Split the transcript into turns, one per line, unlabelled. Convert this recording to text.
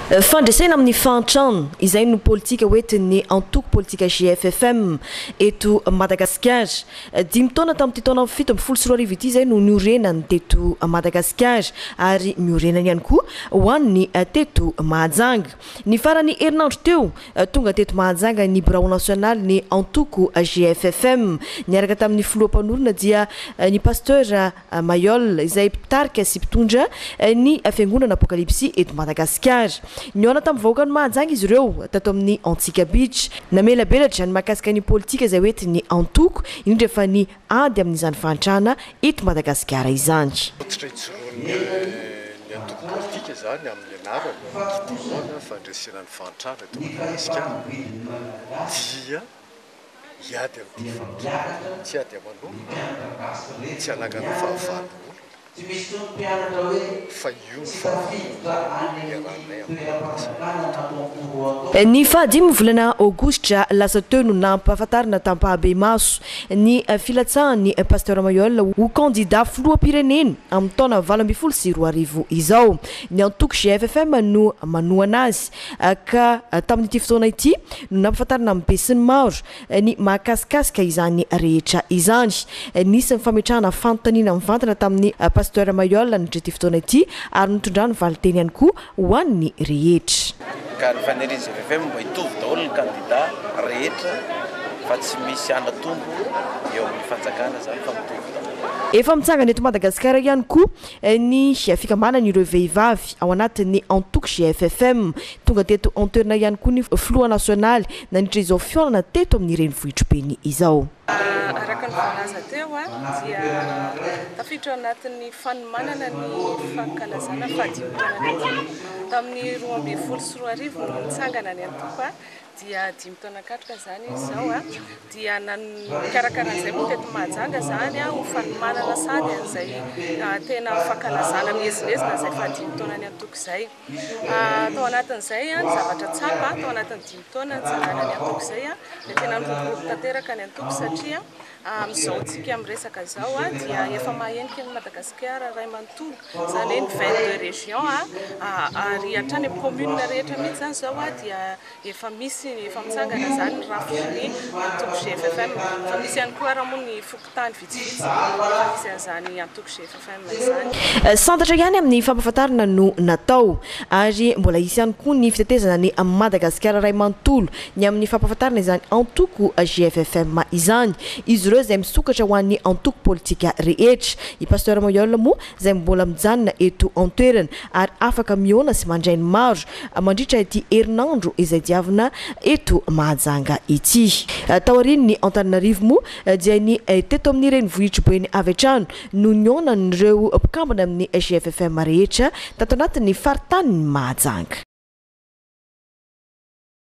Fandresena amin'ny fahantrana, izay no politika hoentin'ny antoko politika GFFM eto Madagasikara. Dimy taona tamin'ity taona 2017 ity izay no niorenany teto Madagasikara ary niorenany ihany koa ho an'ny teto Mahajanga. Ny faran'ny herinandro teo, tonga teto Mahajanga ny birao nasionalin'ny antoko GFFM niaraka tamin'ny filoha mpanorina dia ny Pasteur Mayol, izay mpitarika sy mpitondra ny Fiangonana Apokalypsy eto Madagasikara. Nihaona tamin'ny vahoakan'i Mahajanga izy ireo tato amin'ny Antsika Beach. Namelabelatra ny mahakasika ny politika izay hoentin'ny antoko, indrindra fa ny ady amin'izany fahantrana eto Madagasikara izany.
Fototra ijoroan'ny antoko politika izany amin'ny anarany, Gideona, fandresena ny fahantrana eto Madagasikara, dia Hiady amin'ity fahantrana, tsy hiady aman'olona, tsy hanangana fahavalo olona, fa io no fahavalo iarahanay amin'ny Malagasy eto.
Ny fahadimy volana aogositra lasa teo no nampahafantarina tampahabemaso ny filatsahan'ny Pasteur Mailhol ho kandida filoham-pirenena amin'ny taona 2018 izao. Ny antoko GFFM no manohana azy. Ka tamin'ity fotoana ity no nampahafantarina amin'ny besinimaro ny mahakasikasika izany rehetra izany. Nisy ny fametrahana fanontaniana mivantana tamin'ny Pasteur Mailhol nandritra ity fotoana ity ary nitondrany valinteny ihany koa ho an'ny rehetra.
Ka ny fanirian'ny GFFM mba hitovy daholo ny kandida rehetra fa tsy misy hanatombo eo amin'ny fanjakana izany fa mitovy daholo.
Efa mitsangana eto Madagasikara ihany koa ny fikambanan'ireo vehivavy ao anatin'ny antoko GFFM. Tonga teto an-toerana ihany koa ny filoha nasionaly nandritra izao fihaonana teto amin'ny renivohitr'i izao.
Araka ny voalaza teo dia tafiditra ao anatin'ny fanomanana ny fankalazana fahadimy taonan'ny antoko. Tamin'ny 2012 no nitsangana ny antoko dia dimy taona katroka izany izy izao dia nikarakara an'izay moa teto Mahajanga izany ho fanomanana sady an'izay tena fankalazana miezinezina izay fahadimy taonan'ny antoko izay. Tao anatin'izay ny zavatra tsapa tao anatin'ny dimy taona nitsanganan'ny antoko izay dia tena niroborobo tanteraka ny antoko satria amin'izao tsika miresaka izao dia efa mahenika an'i Madagasikara iray manontolo, izany hoe ny 22 régions ary hatrany amin'ny commune rehetra mihitsy izany izao dia Efa misy, efa mitsangana izany ny rafitry ny antoko GFFM. Efa misy ihany koa ara moa ny fokontany vitsivitsy efa misy an'izany antoko GFFM izany.
Santatra ihany amin'ny fampahafantarana no natao ary mbola hisy ihany koa ny fitetezana an'i Madagasikara iray manontolo ny amin'ny fampahafantarana izany antoko GFFM izany. Izy ireo izay misokatra ho an'ny antoko politika rehetra. I Pasteur Mailhol moa izay mbola mijanona eto an-toerana ary afaka mihaona sy mandray ny maro mandritra ity herinandro izay diavina eto Mahajanga ity. Taorian'ny Antananarivo moa dia ny teto amin'ny renivohitr'i Boeny avy hatrany no nihaonan'ireo mpikambana amin'ny GFFM rehetra tato anatin'ny faritanin'i Mahajanga.